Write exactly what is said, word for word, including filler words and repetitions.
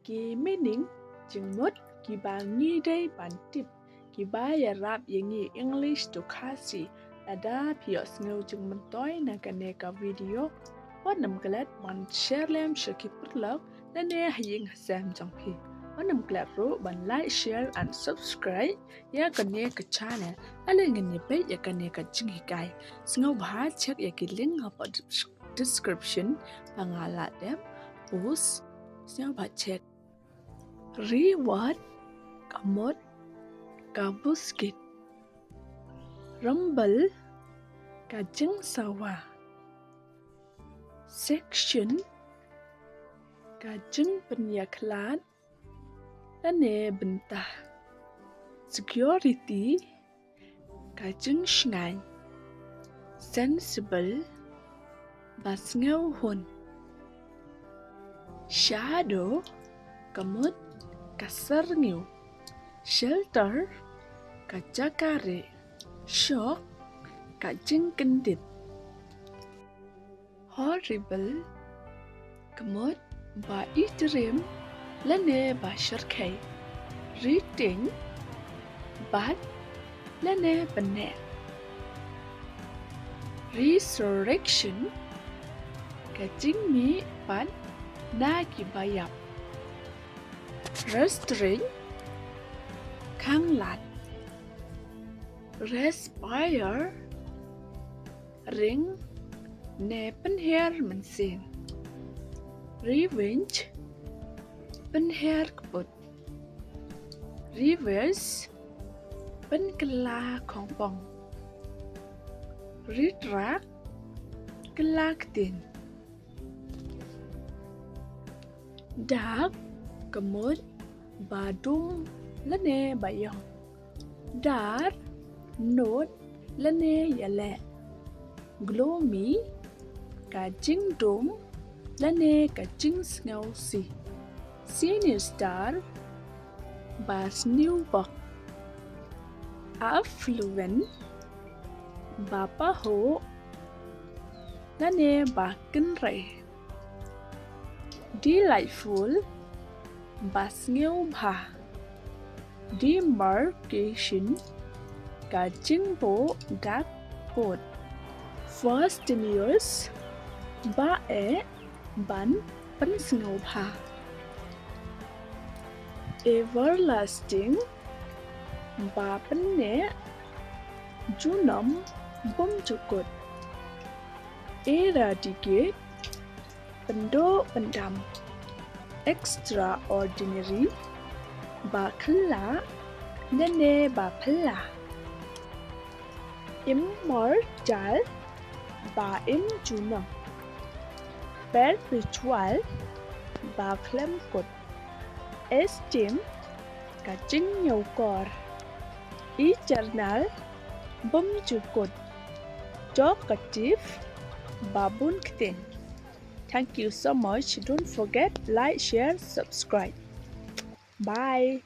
ki meaning jingmut kiba ngi dei ban tip, kiba ïarap ïa ngi English to Khasi. Lada phi ïohsngew jingmyntoi na kane ka video, wat nym klet ban share lem sha ki paralok lane ha ïing ha sem jong phi. Wat nym klet ruh ban like, share and subscribe ïa kane ka channel. Ale ngin ïa peit ïa kane ka jinghikai. Sngewbha check ïa ki link hapoh description ba nga la dep post. Sngewbha check. Ri wad, ka mut ka buskit. Rambal, ka jingsawa. Section, ka jingpynïakhlad lane bynta. Security, ka jingshngaiñ. Sensible, ba sngewhun. Shadow, ka mut ka syrngiew. Shelter, ka jaka rieh. Shock, ka jingkyndit. Horrible, ka mut ba itriem lane ba shyrkhei. Ritieng, bat lane bneh. Resurrection, ka jingmih pat na kiba ïap. Restrain, khanglad. Respire, ring ne pynhiar mynsiem. Revenge, pynhiar kput. Reverse, pynkylla khongpong. Retract, kylla ktien. Dark, ka mut ba dum lane ba ïong. Dar, nud lane ïaleh. Gloomy, ka jingdum lane ka jingsngewsih. Sinister, ba sniew bok. Affluent, ba pahuh lane ba kynrei. Delightful, ba sngewbha. Demarcation, ka jingbuh dak kut. Fastidious, ba eh ban pynsngewbha. Everlasting, ba pynneh junom bymjukut. Eradicate, pynduh pyndam. Extraordinary, ba khlak lane ba phylla. Immortal, ba im junom. Perpetual, ba khlem kut. Esteem, ka jingñiewkor. Eternal, bymjukut. Talkative, ba bun ktien. Thank you so much. Don't forget, like, share, subscribe. Bye.